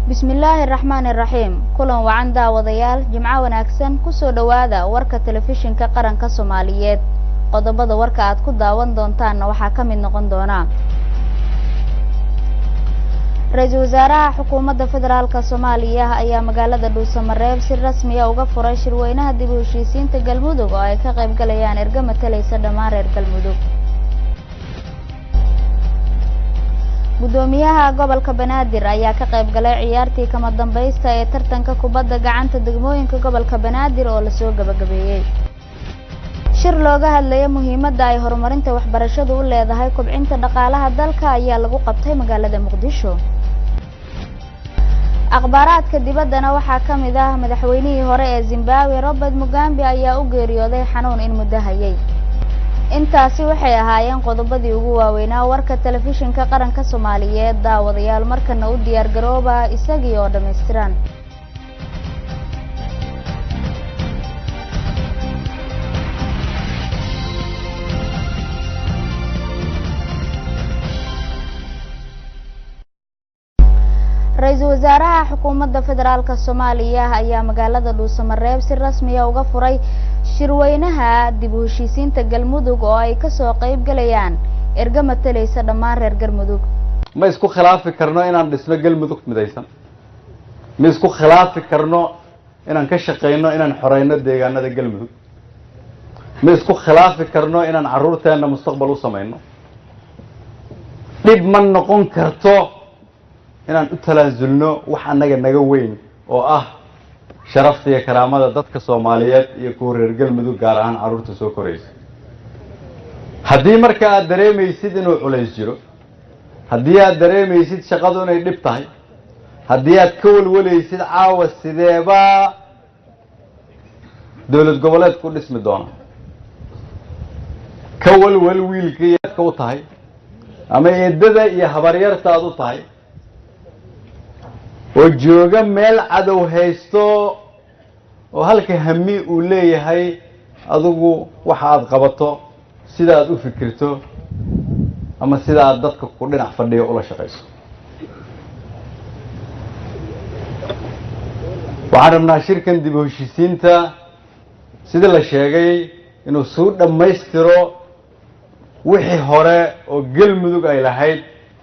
Bismillaahi raxmaani raxiim. Kulan wacan daawadayaal, jimco wanaagsan. Kusoo dhowaada warka telefishinka qaranka Soomaaliyeed. Qodobada warka aad ku daawan doontaanna waxaa ka mid noqon doona: Ra-iisul wasaaraha xukuumadda federaalka Soomaaliya ayaa magaalada Dhuusamareeb si rasmiya uga furay shirweynaha dib u heshiisiinta Galmudug oo ay ka qayb galayaan erga matalaysa dhammaan reer Galmudug. Guddoomiyaha gobolka Banaadir ayaa ka qayb galay ciyaartii kama dambaysta ee tartanka kubadda gacanta degmooyinka gobolka Banaadir oo lasoo gabagabeeyey. Shir looga hadlaya muhiimadda ay horumarinta waxbarashadu u leedahay kobcinta dhaqaalaha dalka ayaa lagu qabtay magaalada Muqdisho. Akhbaaraadka dibaddana waxaa ka mid ah: madaxweynihii hore ee Zimbabwe Robert Mugambe ayaa u geeriyooday xanuun in muddo hayay. Intaasi waxay ahaayeen qodobadii ugu waaweynaa warka telefishinka qaranka Soomaaliyeed. Daawadayaal, markana u diyaar garooba isagii oo dhammaystiran. Ra-iisul wasaaraha xukuumadda federaalka Soomaaliya ayaa magaalada Dhuusamareeb si rasmiya uga furay shirweynaha dib u heshiisiinta Galmudug oo ay kasoo qayb galayaan erga matalaysa dhammaan reer Galmudug. Ma isku khilaafi karno inaan dhisno Galmudug midaysan, ma isku khilaafi karno inaan ka shaqayno inaan xoreyno deegaanada Galmudug, ma isku khilaafi karno inaan carruurteenna mustaqbal u samayno. Dhib ma noqon karto inaan u talaasulno wax annaga naga weyn oo ah sharafta iyo karaamada dadka Soomaaliyeed iyo kuwa reer Galmudug, gaar ahaan carruurta soo koraysa. Haddii marka aad dareemaysid inuu culays jiro, haddii aad dareemaysid shaqadu inay dhib tahay, haddii aad ka walwalaysid caawa sideebaa dowlad goboleedku u dhismi doona, ka walwal wiilka iyoadka u tahay ama eedada iyo habaryarta aad u tahay oo jooga meel cadow haysto oo halka hami uu leeyahay adigu waxa aad qabato, sida aad u fikirto ama sida aad dadka ku dhinac fadhiyo ula shaqayso. Waxaan rabnaa shirkan dib u heshiisiinta, sida la sheegay, inuu suu dhammaystiro wixii hore oo Galmudug ay lahayd,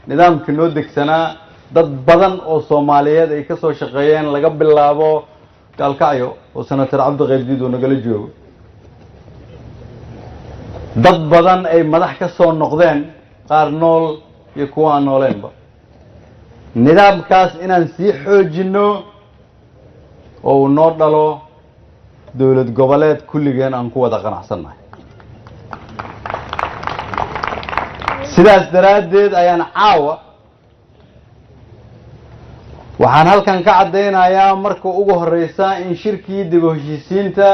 nidaamkii noo degsanaa, dad badan oo Soomaaliyeed ay ka soo shaqeeyeen, laga bilaabo Gaalkacyo oo Senator Cabdiqaydiid uu nagala joogo, dad badan ay madax ka soo noqdeen, qaar nool iyo kuwa aan nooleenba. Nidaamkaas inaan sii xoojinno oo uu noo dhalo dowlad goboleed kulligeen aan ku wada qanacsannahay. Sidaas daraaddeed ayaan caawa waxaan halkan ka caddaynayaa marka ugu horreysa in shirkii dib u heshiisiinta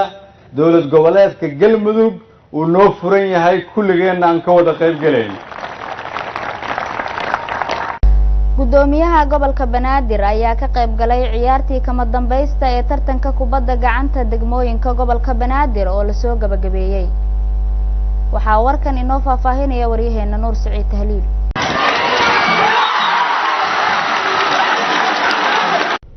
dowlad goboleedka Galmudug uu noo furan yahay, kulligeenna aan ka wada qayb gelayn. Guddoomiyaha gobolka Banaadir ayaa ka qayb galay ciyaartii kama dambaysta ee tartanka kubadda gacanta degmooyinka gobolka Banaadir oo lasoo gabagabeeyey. Waxaa warkan inoo faahfaahinaya waryaheena Nuur Siciid Tahliil.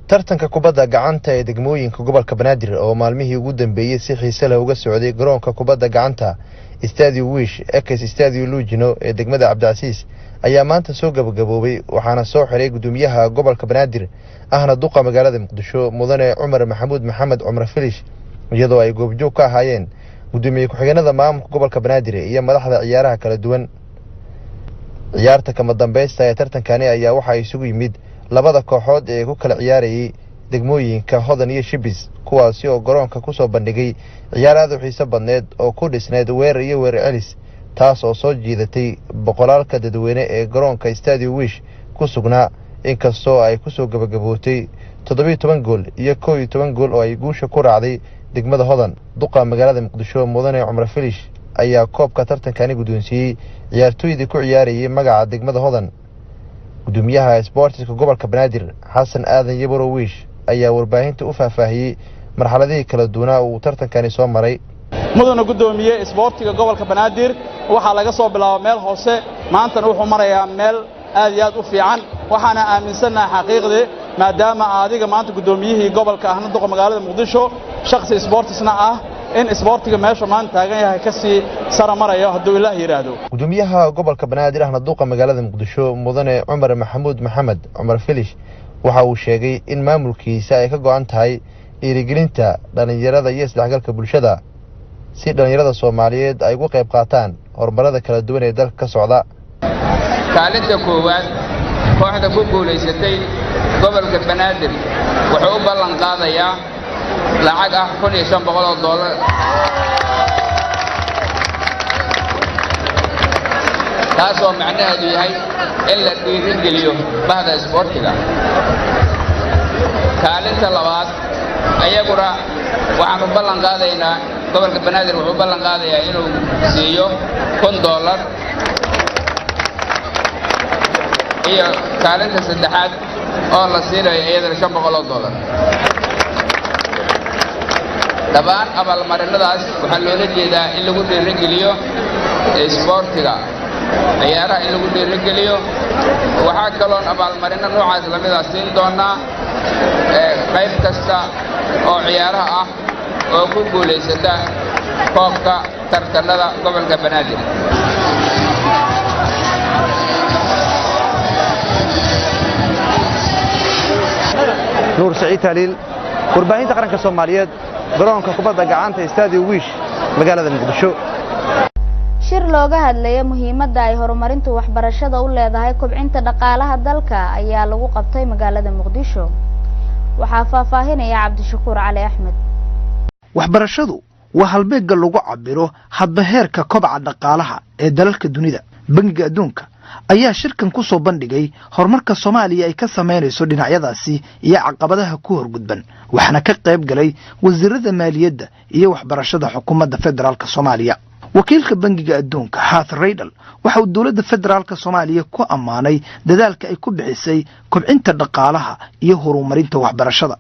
Tartanka kubadda gacanta ee degmooyinka gobolka Banaadir oo maalmihii ugu dambeeyey si xiise leh uga socday garoonka kubadda gacanta Stadio Wish ex Stadio Lugino ee degmada Cabdicasiis ayaa maanta soo gabagaboobay, waxaana soo xiray guddoomiyaha gobolka Banaadir ahna duqa magaalada Muqdisho, Mudane Cumar Maxamuud Maxamed Cumar Filish, iyadoo ay goobjoog ka ahaayeen guddoomiye ku-xigeenada maamulka gobolka Banaadir iyo madaxda ciyaaraha kala duwan. Ciyaarta kama dambaysta ee tartankani ayaa waxaa isugu yimid labada kooxood ee ku kala ciyaarayay degmooyinka Hodan iyo Shibis, kuwaasi oo garoonka ku soo bandhigay ciyaar aad u xiiso badneed oo ku dhisneyd weerar iyo weerar celis, taas oo soo jiidatay boqolaalka dadweyne ee garoonka Stadio Wish ku sugnaa, inkastoo ay kusoo gabagabootay 17 gool iyo 11 gool oo ay guusha ku raacday degmada Hodan. Duqa magaalada Muqdisho, Mudane Cumar Filish, ayaa koobka tartankani guddoonsiiyey ciyaartooydii ku ciyaarayay magaca degmada Hodan. Gudoomiyaha sboortiska gobolka Banaadir, Xasan Aadan Yabaro Wiish, ayaa warbaahinta u faahfaahiyey marxaladihii kala duwanaa uu tartankani soo maray. Mudana guddoomiye, isboortiga gobolka Banaadir waxaa laga soo bilaaba meel hoose, maantana wuxuu marayaa meel aad iyo aad u fiican. Waxaana aaminsannahay xaqiiqdii, maadaama adiga maanta guddoomiyihii gobolka ahna duqa magaalada Muqdisho, shakhsi isboortisna ah, in isboortiga meesha maanta taagan yahay ka sii sara marayo, hadduu Ilaah yidhaahdo. Gudoomiyaha gobolka Banaadir ahna duqa magaalada Muqdisho, Mudane Cumar Maxamuud Maxamed Cumar Filish, waxa uu sheegay in maamulkiisa ay ka go'an tahay dhiirigelinta dhallinyarada iyo isdhexgalka bulshada, si dhallinyarada Soomaaliyeed ay uga qayb qaataan horumarada kala duwan ee dalka ka socda. Kaalinta koowaad kooxda ku guulaysatay, gobolka Banaadir wuxuu u ballan qaadayaa lacag ah $1500, taasoo macnaheedu yahay in la dhiirigeliyo bahda isboortiga. Kaalinta labaad ayaguna waxaanu ballan qaadaynaa, gobolka Banaadir wuxuu ballan qaadayaa inuu siiyo $1000, iyo kaalinta saddexaad oo la siinayo iyadana $500. Dhammaan abaalmarinadaas waxaa loola jeedaa in lagu dhiirigeliyo isboortiga, ciyaaraha in lagu dhiirigeliyo. Waxaa kaloon abaalmarino noocaas lamida siin doonaa qayb kasta oo ciyaaraha ah oo ku guulaysata koobka tartanada gobolka Banaadir. Nuur Saciid Taaliil, warbaahinta qaranka Soomaaliyeed, garoonka kubadda gacanta Stadio Wish, magaalada Muqdisho. Shir looga hadlaya muhiimadda ay horumarintu waxbarashada u leedahay kobcinta dhaqaalaha dalka ayaa lagu qabtay magaalada Muqdisho. Waxaa faahfaahinaya Cabdishakuur Cali Axmed. Waxbarashadu waa halbeegga lagu cabiro hadba heerka kobaca dhaqaalaha ee dalalka dunida. Bangiga Adduunka ayaa shirkan ku soo bandhigay horumarka Soomaaliya ay ka samaynayso dhinacyadaasi iyo caqabadaha ku horgudban, waxaana ka qayb galay wasiirada maaliyadda iyo waxbarashada xukuumadda federaalka Soomaaliya. Wakiilka Bangiga Adduunka Hath Raydal waxa uu dowladda federaalka Soomaaliya ku ammaanay dadaalka ay ku bixisay kobcinta dhaqaalaha iyo horumarinta waxbarashada.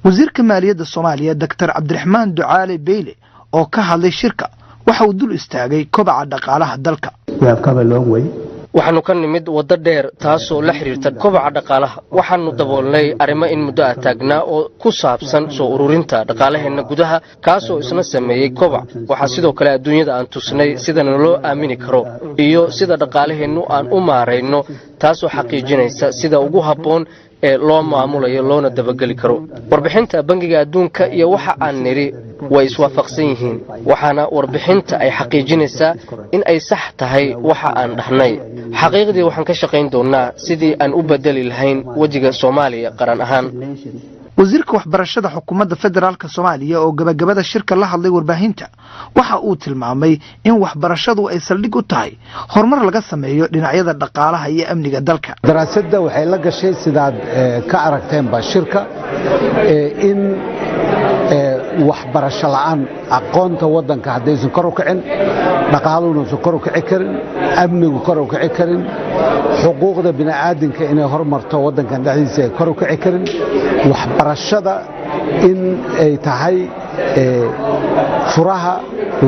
Wasiirka maaliyadda Soomaaliya, Doctor Cabdiraxmaan Ducaale Beyle, oo ka hadlay shirka, waxa uu dul istaagay kobaca dhaqaalaha dalka. Waxaannu ka nimid waddo dheer, taasoo la xidhiirta kobaca dhaqaalaha. Waxaannu daboolnay arrimo in muddo ah taagnaa oo ku saabsan soo ururinta dhaqaalaheenna gudaha, kaasoo isna sameeyey kobac. Waxaa sidoo kale adduunyada aan tusnay sida naloo aamini karo iyo sida dhaqaalaheennu aan u maarayno, taasoo xaqiijinaysa sida ugu habboon ee loo maamulayo loona dabageli karo. Warbixinta Bangiga Adduunka iyo waxa aan nidhi way iswaafaqsan yihiin, waxaana warbixinta ay xaqiijinaysaa in ay sax tahay waxa aan dhahnay. Xaqiiqdii waxaan ka shaqayn doonnaa sidii aan u bedeli lahayn wejiga Soomaaliya qaran ahaan. Wasiirka waxbarashada xukuumadda federaalka Soomaaliya oo gabagabada shirka la hadlay warbaahinta waxa uu tilmaamay in waxbarashadu ay saldhig u tahay horumar laga sameeyo dhinacyada dhaqaalaha iyo amniga dalka. Daraasadda waxay la gashay, sidaad ka aragteenba shirka, in waxbarasho la'aan, aqoonta waddanka haddaysan kor u kicin, dhaqaaluhuna usan kor u kici karin, amnigu kor u kici karin, xuquuqda bini'aadinka inay hormarto waddankan dhexdiisa ay kor u kici karin, waxbarashada in ay tahay furaha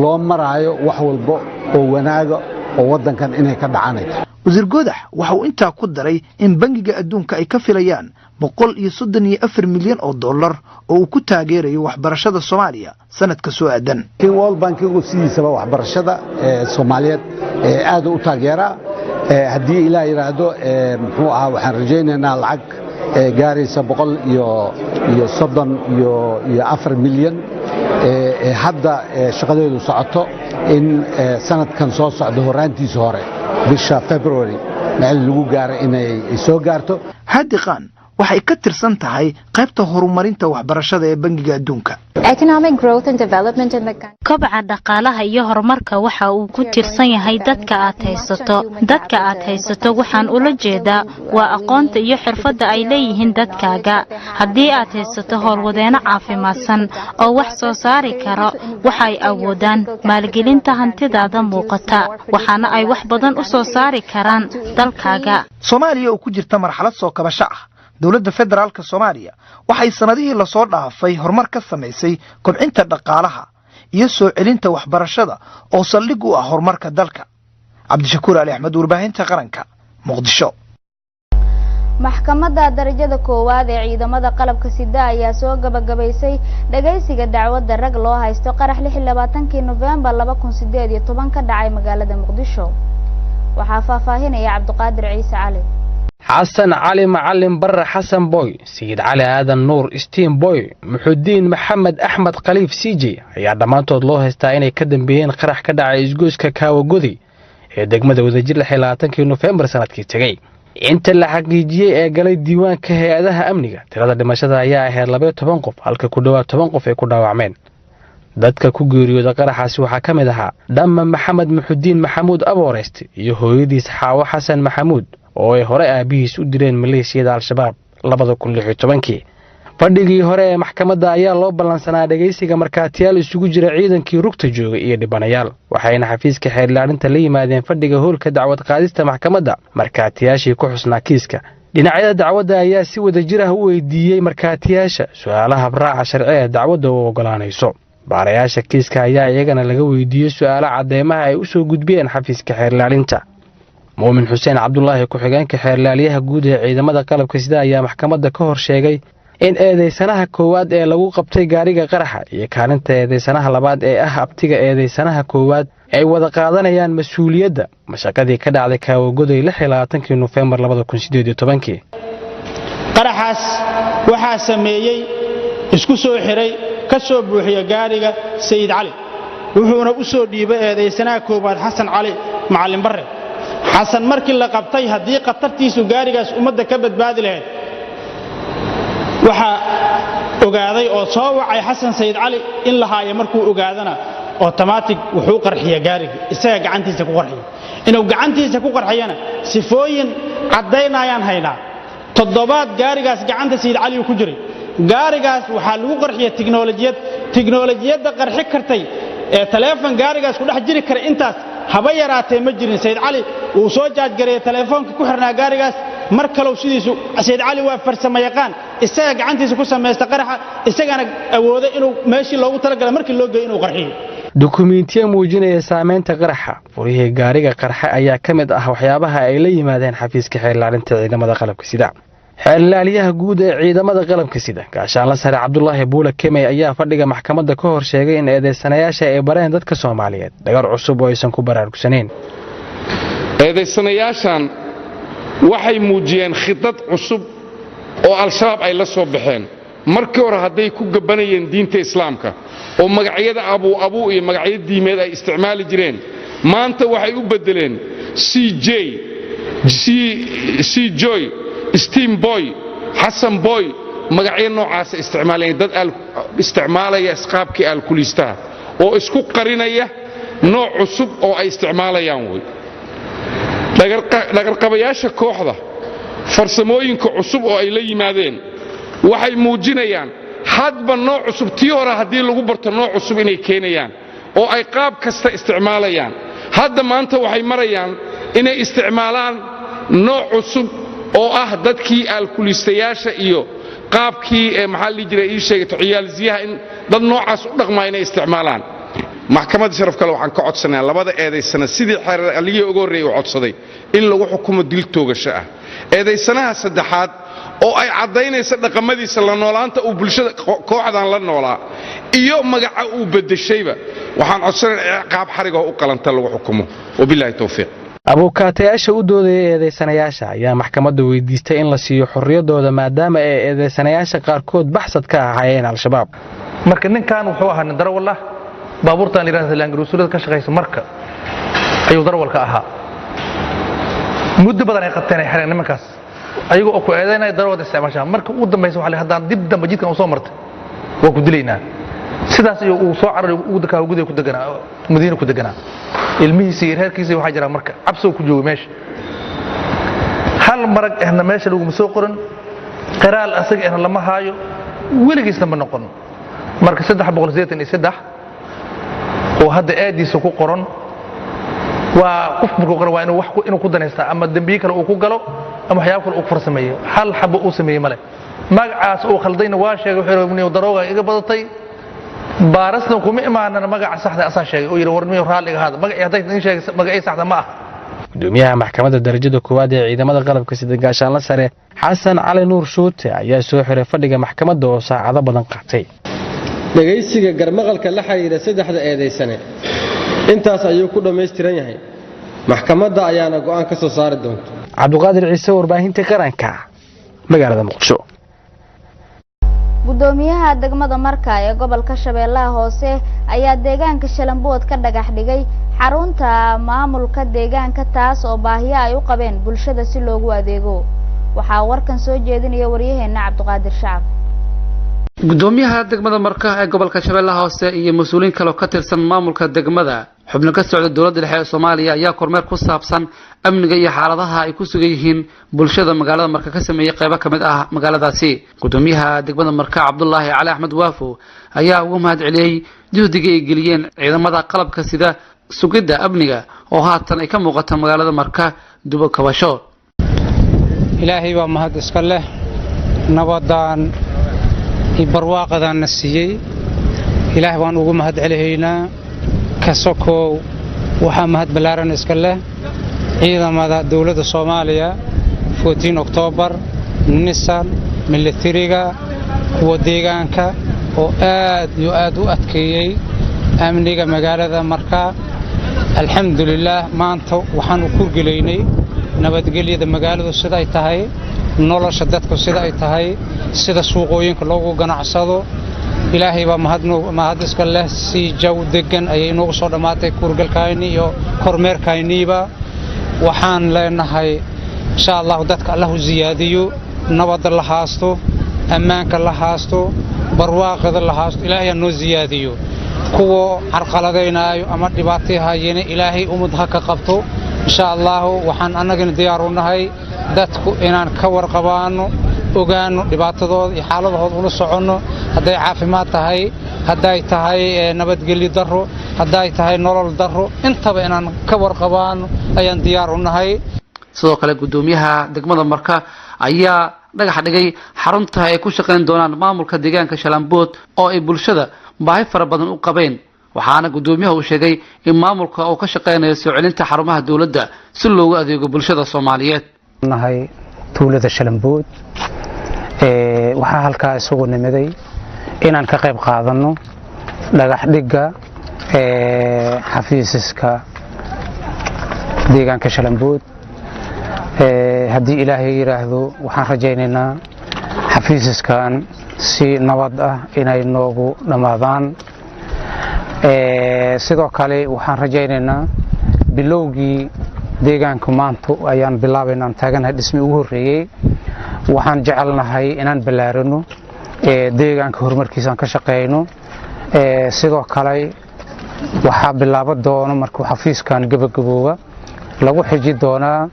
loo maraayo wax walba oo wanaaga oo waddankan inay ka dhacanay tahay. Wasiir Goodax waxa uu intaa ku daray in Bangiga Adduunka ay ka filayaan $134 milyan oo uu ku taageerayo waxbarashada Soomaaliya sanadka soo aadan. Laakiin World Bankigu sidiisaba waxbarashada Soomaaliyeed aad u taageeraa. Haddii Ilaah yidhaahdo, muxuu ahaa, waxaan rajaynaynaa lacag gaaraysa 134 milyan hadda shaqadeedu socoto in sanadkan soo socdo horraantiisa hore, bisha February, meel lagu gaaro inay soo gaarto. Hadi Qaan waxay ka tirsan tahay qaybta horumarinta waxbarashada ee Bangiga Adduunka. Kobaca dhaqaalaha iyo horumarka waxa uu ku tiirsan yahay dadka aad haysato. Dadka aad haysato waxaan ula jeedaa waa aqoonta iyo xirfadda ay leeyihiin dadkaaga. Haddii aad haysato howlwadeeno caafimaadsan oo wax soo saari karo, waxay awoodaan maalgelinta hantidaada muuqata, waxaana ay wax badan u soo saari karaan dalkaaga. Soomaaliya oo ku jirta marxalad soo kabasho ah, dowladda federaalka Soomaaliya waxay sannadihii lasoo dhaafay horumar ka samaysay kobcinta dhaqaalaha iyo soo celinta waxbarashada oo saldhig u ah horumarka dalka. Cabdishakuur Ali Axmed, warbaahinta qaranka, Muqdisho. Maxkamadda darajada koowaad ee ciidamada qalabka sida ayaa soo gabagabaysay dhagaysiga dacwadda rag loo haysto qarax 26-kii Nofembar 2018 ka dhacay magaalada Muqdisho. Waxaa faahfaahinaya Cabdiqaadir Ciise Cali. Xasan Cali Macalin Barre, Xasan Boy, Sayid Cali Aadan Nuur, Stiin Boy, Muxudiin Maxamed Axmed Khaliif, CJ, ayaa dhammaantood loo haystaa inay ka dambeeyeen qarax ka dhacay isgoyska Kaawagodi ee degmada Wadajir 26-kii Nofembar sanadkii tegey. Inta la xaqiijiyey ee galay diiwaanka hay-adaha amniga, tirada dhimashada ayaa ahayd 12 qof, halka ku dhowaad 10 qof ay ku dhaawacmeen. Dadka ku geeriyooda qaraxaasi waxaa ka mid ahaa Dhamma Maxamed Muxudiin Maxamuud Abooreyste iyo hooyadiis Xaawo Xasan Maxamuud, oo ay hore aabihiis u dileen maleeshiyada Al-Shabaab 2016-kii. Fadhigii hore ee maxkamadda ayaa loo ballansanaa dhegaysiga markhaatiyaal isugu jira ciidankii rugta joogay iyo dhibanayaal, waxayna xafiiska xeerlaarinta la yimaadeen fadhiga hoolka dacwad qaadista maxkamadda markhaatiyaashii ku xusnaa kiiska. Dhinacyada dacwadda ayaa si wada jir ah u weydiiyey markhaatiyaasha su-aalaha habraaca sharci ee dacwadda u oggolaanayso. Baarayaasha kiiska ayaa iyagana laga weydiiyey su-aalo cadeymaha ay u soo gudbiyeen xafiiska xeerlaalinta. Muumin Xuseen Cabdulaahi, ku-xigeenka xeerlaaliyaha guud ee ciidamada qalabka sida, ayaa maxkamadda ka hor sheegay in eedeysanaha koowaad ee lagu qabtay gaariga qaraxa iyo kaalinta eedeysanaha labaad ee ah abtiga eedeysanaha koowaad ay wada qaadanayaan mas-uuliyadda mashaqadii ka dhacday Kaawagoday 26-kii Nofembar 2018-kii. Qaraxaas waxaa sameeyey, isku soo xiray, ka soo buuxiya gaariga Sayid Cali, wuxuuna u soo dhiibay eedaysanaha koowaad, Xasan Cali Macallin Barre. Xasan markii la qabtay, haddii khatartiisu gaarigaas ummadda ka badbaadi lahayd, waxaa ogaaday oo soo wacay Xasan Sayid Cali in la haayo. Markuu ogaadana, otomatic wuxuu qarxiya gaarigii, isaga gacantiisa ku qarxiya. Inuu gacantiisa ku qarxiyana sifooyin caddaynayaan haynaa. Toddobaad gaarigaas gacanta Sayid Cali uu ku jiray. Gaarigaas waxaa lagu qarxiya tiknolojiyad. Tiknolojiyadda qarxi kartay ee taleefon gaarigaas ku dhex jiri kara intaas haba yaraatee ma jirin. Sayid Cali wuu soo jaajgareeyey taleefoonka ku xirnaa gaarigaas. Mar kalow sidiisu, Sayid Cali waa farsamo yaqaan, isaga gacantiisa ku samaysta qaraxa, isagana awooda inuu meeshii loogu talagalay markii loo geeyo inuu qarxiyo. Dukumiintiyo muujinaya saameynta qaraxa, furihii gaariga qarxe, ayaa ka mid ah waxyaabaha ay la yimaadeen xafiiska xeerlaalinta ciidamada qalabka sida. Xeerlaaliyaha guud ee ciidamada qalabka sida, gaashaanla sare Cabdulaahi Buule Kemey, ayaa fadhiga maxkamadda ka hor sheegay in eedeysanayaasha ay bareen dadka Soomaaliyeed dhagar cusub oo aysan ku baraarugsanayn. Eedaysanayaashan waxay muujiyeen khidad cusub oo Al-Shabaab ay la soo baxeen. Markii hore hadday ku gabbanayeen diinta Islaamka oo magacyada abuu abuu iyo magacyo diimeed ay isticmaali jireen, maanta waxay u beddeleen C J C Joy, Steam Boy, Xasan Boy, magacyo noocaasa isticmaalayeen, dad isticmaalaya isqaabkii aalkuliistaha oo isku qarinaya, nooc cusub oo ay isticmaalayaan wey. Dhagarqabayaasha kooxda farsamooyinka cusub oo ay la yimaadeen waxay muujinayaan hadba nooc cusub. Tii hore haddii lagu barto, nooc cusub inay keenayaan oo ay qaab kasta isticmaalayaan. Hadda maanta waxay marayaan inay isticmaalaan nooc cusub oo ah dadkii aalkuliistayaasha iyo qaabkii ee maxaa la dhihi jiray, ii sheegato, ciyaalziyaha, in dad noocaas u dhaqmaa inay isticmaalaan. Maxkamadda sharaf kale waxaan ka codsanayaa labada eedaysana, sidii xeeraligii ugu horreeyey uu codsaday, in lagu xukumo dil toogasho ah. Eedaysanaha saddexaad oo ay caddaynaysa dhaqamadiisa la noolaanta uu bulshada kooxdan la noolaa iyo magaca uu beddeshayba, waxaan codsanaya ciqaab xarigoo u qalanta lagu xukumo. Wabilaahi towfiiq. Abuukaatayaasha u doodaya eedeysanayaasha ayaa maxkamadda weydiistay in la siiyo xorriyaddooda, maadaama ay eedeysanayaasha qaarkood baxsad ka ahaayeen Al-Shabaab. Marka ninkan wuxuu ahaa nin darawal ah, baabuurtan yidhahda Land Cruiserada ka shaqaysa. Marka ayuu darawalka ahaa. Muddo badan ay qabteen, ay xireen nimankaas, ayaga oo ku eedaynaya darawalda isticmaashaa. Marka ugu dambaysa waxa la haddaan dib dambe jidkan u soo martay waa ku dilaynaa. Sidaas iyo uu soo cararay, ugu gudaha ku deganaa, Madiina ku deganaa, ilmihiisa iyo reerkiisa. Waxaa jira marka cabsi ku joogay meesha. Hal marag ahna meesha laguma soo qoran, qiraal asaga ahna lama haayo, weligiisna ma noqon. Marka 383 oo hadda aadiisa ku qoran waa qof markuu qoran waa inuu wax inuu ku danaystaa ama dembiye kale uu ku galo ama waxyaabo kale uu ku farsameeyo. Hal xabo uu sameeyey male. Magacaas uu khaldayna waa sheegay, wuxuu yidhi darooga iga badatay, baarasna kuma imaanana. Magaca saxda asaa sheegay oo yidhi war miyo raalliga ahaada magacii hadday idin sheegay, magacii saxda ma ah. Gudoomiyaha Gudoomiyaha maxkamadda darajada koowaad ee ciidamada qalabka sida Gaashaanla Sare Xasan Cali Nuur Shuute ayaa soo xiray fadhiga maxkamadda oo saacado badan qaatay. Dhegaysiga garmaqalka la xidhiidha saddexda eedaysane intaas ayuu ku dhammaystiran yahay, maxkamadda ayaana go'aan ka soo saari doonta. Cabduqaadir Ciise, warbaahinta qaranka, magaalada Muqdisho. Gudoomiyaha degmada Marka ee gobolka Shabeellaha Hoose ayaa deegaanka Shalambood ka dhagax dhigay xarunta maamulka deegaanka, taas oo baahiyo ay u qabeen bulshada si loogu adeego. Waxaa warkan soo jeedinaya waryaheena Cabdiqaadir Shacab. Gudoomiyaha degmada Marka ee gobolka Shabeellaha Hoose iyo mas-uuliyiin kale oo ka tirsan maamulka degmada, xubno ka socda dowladda dhexe ee Soomaaliya ayaa kormeer ku saabsan amniga iyo xaaladaha ay ku sugan yihiin bulshada magaalada Marka ka sameeyey qaybo ka mid ah magaaladaasi. Gudoomiyaha degmada Marka, Cabdulaahi Cali Axmed Waafo, ayaa uga mahad celiyey juhdiga ay geliyeen ciidamada qalabka sida sugidda amniga oo haatan ay ka muuqata magaalada Marka dubo kabasho. Ilaahay baa mahad iska leh, nabadaan iyo barwaaqadaan na siiyey Ilaah baan ugu mahad celihaynaa. Ka sokow, waxaa mahad ballaaran iska leh ciidamada dowladda Soomaaliya, 14 Oktoobar, NISA, militariga, kuwa deegaanka oo aad iyo aad u adkeeyey amniga magaalada Marka. Alxamdulilaah, maanta waxaan u kurgelaynay nabadgelyada magaaladu sida ay tahay, nolosha dadku sida ay tahay, sida suuqooyinka loogu ganacsado. Ilaahay baa mahad iska leh. Si jaw degan ayay inoogu soo dhammaatay kuurgalkayni iyo kormeerkayniiba. Waxaan leenahay, insha Allahu, dadka Allahu ziyaadiyo, nabadda la haasto, ammaanka la haasto, barwaaqada la haasto. Ilaahay ha noo ziyaadiyo. Kuwa carqaladaynaayo ama dhibaatay hayena Ilaahay umad ha ka qabto, insha Allahu. Waxaan annagana diyaar u nahay dadku inaan ka warqabaano, ogaano dhibaatadooda iyo xaaladahooda, ula soconno, hadday caafimaad tahay, hadday tahay nabadgelyo darro, hadday tahay nolol darro, intaba inaan ka warqabaano ayaan diyaar u nahay. Sidoo kale, gudoomiyaha degmada Marka ayaa dhagax dhigay xarunta ay ku shaqayn doonaan maamulka deegaanka Shalambood oo ay bulshada baahi fara badan u qabeen, waxaana gudoomiyaha uu sheegay in maamulka uu ka shaqaynayo soo celinta xarumaha dowladda si loogu adeego bulshada Soomaaliyeed. Nahay tuulada Shalambood, waxaa halkaa isugu nimiday inaan ka qayb qaadanno dhagax dhigga xafiisaska deegaanka Shalambood. Haddii Ilaahay yidhaahdo, waxaan rajaynaynaa xafiisaskan si nabad ah inay noogu dhammaadaan. Sidoo kale, waxaan rajaynaynaa bilowgii deegaanka maanta ayaan bilaabayna, aan taaganahay dhismi ugu horreeyey. Waxaan jecelnahay inaan ballaarano deegaanka, horumarkiisaan ka shaqeyno. Sidoo kale, waxaa bilaaban doono markuu xafiiskan gabagabooba lagu xiji doonaa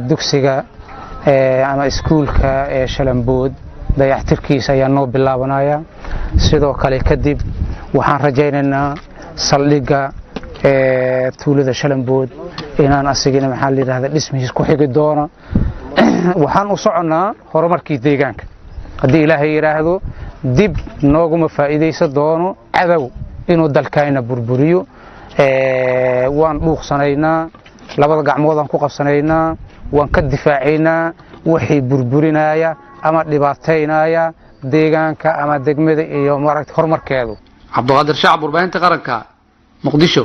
dugsiga ama iskuulka ee Shalambood, dayactirkiisa ayaa noo bilaabanaya. Sidoo kale, kadib waxaan rajaynaynaa saldhigga tuulada Shalambood inaan asigina, maxaa la yidhahda, dhismihiis ku xigi doona. Waxaan u soconnaa horumarkii deegaanka. Haddii Ilaahay yidhaahdo, dib nooguma faa'iidaysan doono cadow inuu dalkayna burburiyo. Waan dhuuqsanaynaa, labada gacmoodaan ku qabsanaynaa, waan ka difaacaynaa wixii burburinaya ama dhibaataynaya deegaanka ama degmada iyo maaragta horumarkeedu. Cabduqaadir Shacab, warbaahinta qaranka, Muqdisho.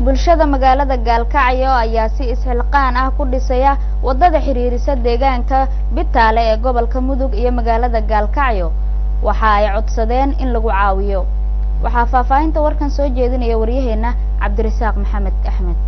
Bulshada magaalada Gaalkacyo ayaa si isxilqaan ah ku dhisaya waddada xiriirisa deegaanka Bitaale ee gobolka Mudug iyo magaalada Gaalkacyo. Waxa ay codsadeen in lagu caawiyo. Waxaa faahfaahinta warkan soo jeedinaya waryaheena Cabdirasaaq Maxamed Axmed.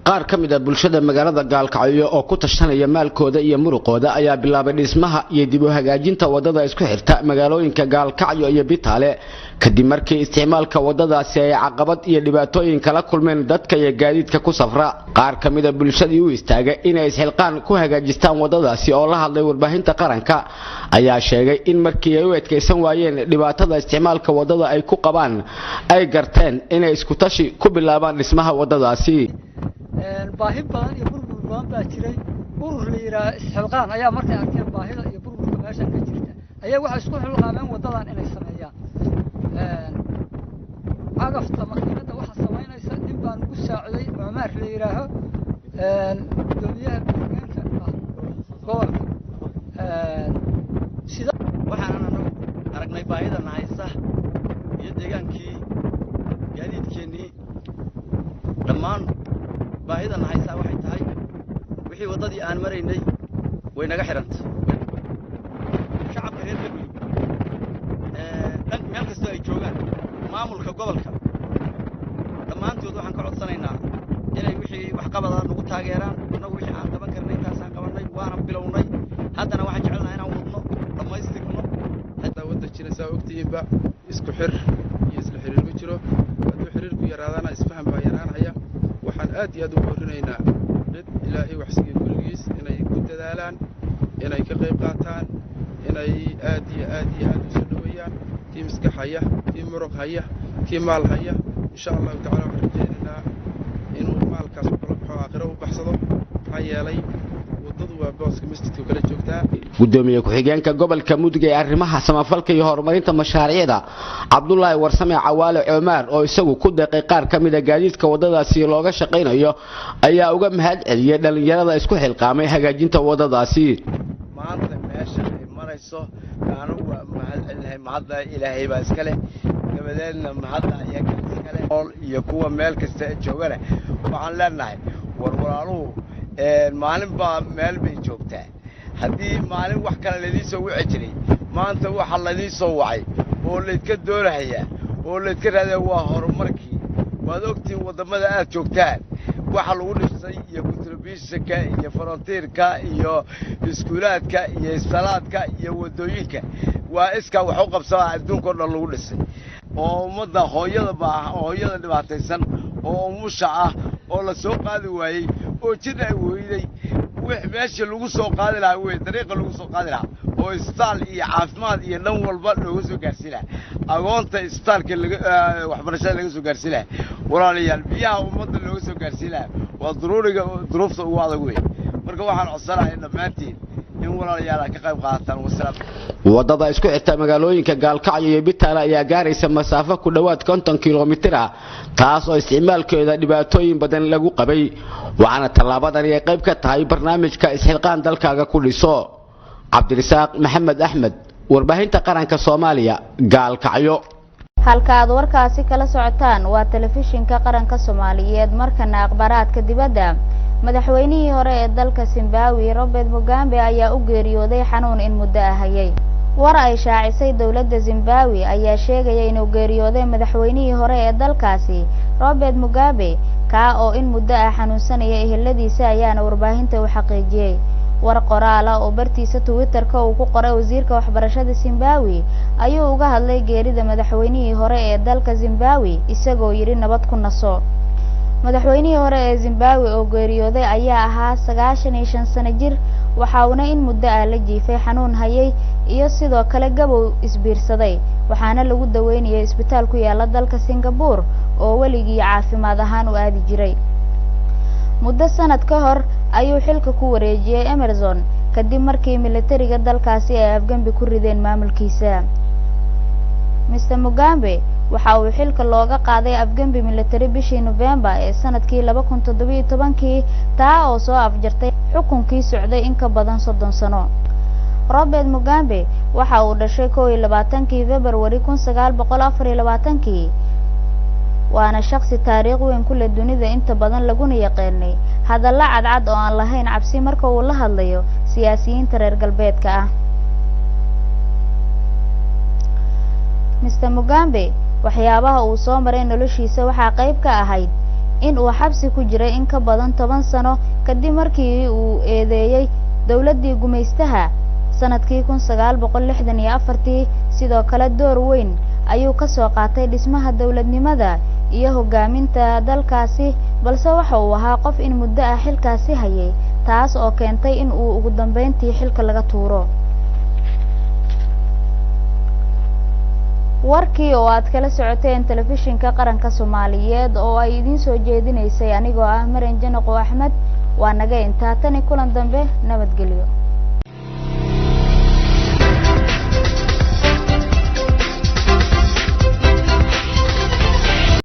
Qaar ka mid ah bulshada magaalada Gaalkacyo oo ku tashanaya maalkooda iyo muruqooda ayaa bilaabay dhismaha iyo dib u hagaajinta wadada isku xirta magaalooyinka Gaalkacyo iyo Bitaale, kadib markii isticmaalka wadadaasi ay caqabad iyo dhibaatooyin kala kulmeen dadka iyo gaadiidka ku safra. Qaar ka mid ah bulshadii u istaagay inay isxilqaan ku hagaajistaan wadadaasi oo la hadlay warbaahinta qaranka ayaa sheegay in markii ay u adkaysan waayeen dhibaatada isticmaalka wadada ay ku qabaan, ay garteen inay isku tashi ku bilaabaan dhismaha wadadaasi. Baahi badan iyo burbur badan baa jiray. Urur la yidhaaha Isxilqaan ayaa markay arkeen baahida iyo burburka meeshan ka jirta ayaa waxay isku xilqaameen waddadan inay sameeyaan. Cagafta makiinadda waxaa samaynaysa nin baan ugu saaciday Cumaar la yidhaaho, gudoomiyaha ku-xigeenka ah gobolka. Sida waxaanan anagu aragnay baahidana haysa iyo deegaankii, gaadiidkeennii, dhammaan baahidana haysaa waxay tahay wixii waddadii aan maraynay way naga xidhantay. Shacabka reer Galmudug dhan meel kastoo ay joogaan, maamulka gobolka, dhammaantood waxaan ka codsanaynaa inay wixii waxqabada nagu taageeraan. Annagu wixii aan qaban karnay intaasaan qabannay, waana bilownay. Haddana waxaan jecelnahay inaan wadno, dhammaystirno. Wadda jira saa ogtihiinba, isku xir iyo isla xiriir ma jiro. Hadduu xiriirku yaraadana isfaham baa yaraanaya. Waxaan aad iyo aad u boorinaynaa cid Ilaahay waxsiiya kulligiis inay ku dadaalaan, inay ka qayb qaataan, inay aad iyo aad iyo aad u soo dhoweeyaan kii maskax haya, kii muruq haya, kii maal haya. Insha Allahu tacala waxaan rajaynaynaa inuu maalkaas u kala baxo, aakhiro u baxsado, maxaa yeelay waddadu waa booska masjidka kala joogtaa. Gudoomiye ku-xigeenka gobolka Mudug ee arrimaha samafalka iyo horumarinta mashaariicda, Cabdulaahi Warsame Cawaale Coomaar, oo isagu ku deeqay qaar ka mid a gaadiidka waddadaasi looga shaqaynayo, ayaa uga mahad celiyey dhallinyarada isku xilqaamay hagaajinta waddadaasi. Maanta meesha ay marayso anigu waa mahad celinahay. Mahadda Ilaahay baa iska leh, dabadeedna mahadda iyaga iska leh iyo kuwa meel kasta joogana. Waxaan leenahay, war walaaluhu, maalin baa meel bay joogtaa. Haddii maalin wax kale laydiin soo wici jiray, maanta waxa laydiin soo wacay oo laydka doonahayaa oo laydka raadaya waa horumarkii. Waad ogtihiin waddamada aad joogtaan waxa lagu dhisay iyo contributionka iyo volunteerka iyo iskuulaadka iyo isbitaalaadka iyo waddooyinka. Waa iskaa wax u qabsadaa adduunka o dhan lagu dhisay oo ummadda hooyada baa hooyada dhibaataysan oo umusha ah oo la soo qaadi waayey oo jir ay weyday, wix meeshii lagu soo qaadi lahaa wey, dariiqa lagu soo qaadi lahaa oo isbitaal iyo caafimaad iyo dhan walba looga soo gaarsiin lahaa, agoonta isbitaalka laga, waxbarashada laga soo gaarsiin lahaa, walaalayaal, biyaha ummadda looga soo gaarsiin lahaa, waa duruuriga duruufta ugu adag wey. Marka waxaan codsanahay dhammaantiin in walaalayaal aad ka qayb qaadataan. Wasalaam. Wadada isku xirta magaalooyinka Gaalkacyo iyo Bitaale ayaa gaaraysa masaafo ku dhowaad 50 kilomitir ah, taas oo isticmaalkeeda dhibaatooyin badan lagu qabay, waxaana tallaabadani ay qayb ka tahay barnaamijka Isxilqaan Dalkaaga ku Dhiso. Cabdirasaaq Maxamed Axmed, Warbaahinta Qaranka Soomaaliya, Gaalkacyo. Halka aad warkaasi kala socotaan waa Telefishinka Qaranka Soomaaliyeed. Markana akhbaaraadka dibadda. Madaxweynihii hore ee dalka Zimbabwe, Robert Mugabe, ayaa u geeriyooday xanuun in muddo ah hayay. War ay shaacisay dowladda Zimbabwe ayaa sheegaya inuu geeriyooday madaxweynihii hore ee dalkaasi, Robert Mugabe, kaa oo in muddo ah xanuunsanaya. Eheladiisa ayaana warbaahinta u xaqiijiyey. War qoraala oo bartiisa Twitterka uu ku qoray wasiirka waxbarashada Zimbabwe ayuu uga hadlay geerida madaxweynihii hore ee dalka Zimbabwe, isagoo yidhi nabad ku naso. Madaxweynihii hore ee Zimbabwe oo geeriyooday ayaa ahaa 95 sano jir, waxa uuna in muddo ah la jiifay xanuun hayay iyo sidoo kale gabow isbiirsaday, waxaana lagu daweynayay isbitaal ku yaala dalka Singapore oo weligii caafimaad ahaan u aadi jiray. Muddo sanad ka hor ayuu xilka ku wareejiyey Emmerson, kadib markii militariga dalkaasi ay afgembi ku rideen maamulkiisa. Mr Mugabe waxa uu xilka looga qaaday afgembi militari bishii November ee sanadkii 2017-kii, taa oo soo afjartay xukunkii socday in ka badan 30 sano. Robert Mugabe waxa uu dhashay 21-kii Februari 1924-kii, waana shakhsi taariikh weyn ku leh dunida inta badan, laguna yaqaanay hadallo cadcad oo aan lahayn cabsi marka uu la hadlayo siyaasiyiinta reer galbeedka ah. Mr Mugabe waxyaabaha uu soo maray noloshiisa waxaa qayb ka ahayd in uu xabsi ku jiray in ka badan 10 sano, kadib markii uu eedeeyey dowladdii gumaystaha sanadkii 1964-tii. Sidoo kale door weyn ayuu kasoo qaatay dhismaha dowladnimada iyo hogaaminta dalkaasi, balse waxa uu ahaa qof in muddo ah xilkaasi hayay, taas oo keentay in uu ugu dambeyntii xilka laga tuuro. Warkii oo aad kala socoteen Telefishinka Qaranka Soomaaliyeed oo ay idiin soo jeedinaysay anigoo ah Maran Janaqo Axmed waa naga intaa. Tani kulan dambe, nabadgelyo.